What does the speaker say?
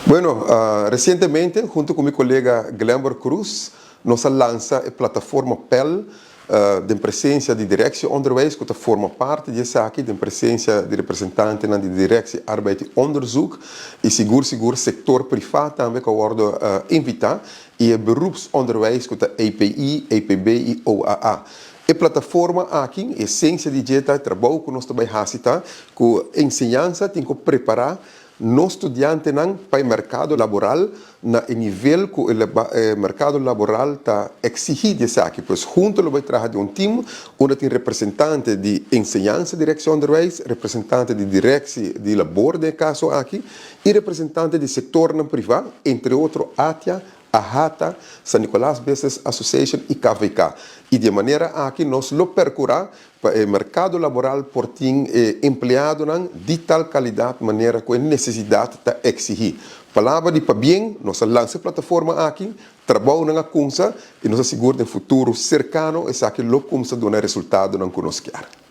Bueno, recientemente, hunto cu mi colega Glenbert Cruz, nos a lansa e plataforma PEL, den presencia di Directie Onderwijs, cu ta forma parti di esaki, den presencia di representantenan di Directie Arbeid y Onderzoek, y sigur sigur sector priva tambe cu a wordo invita, y e beroepsonderwijs, cu ta EPI, EPB y OAA. E plataforma aki, esencia di dje ta trabou cu nos ta bay haci ta cu enseñansa tin cu prepara nos studiantenan pa e mercado laboral na e nivel cu e mercado laboral ta exigi di esaki. Pues hunto lo bay traha den un team unda tin representante di enseñansa, Directie Onderwijs, representante di Directie di Labor den e caso aki y representante di sectornan priva, entre otro ATIA, AHATA, San Nicolas Business Association y KVK. Y di e manera aki nos lo percura pa e mercado laboral por tin e empleadonan di tal calidad manera cu e necesidad ta exigi. Palabra di pabien, nos a lansa e plataforma aki, trabounan a cumsa y nos ta sigur den futuro cercano esaki lo cumsa duna e resultadonan cu nos kier.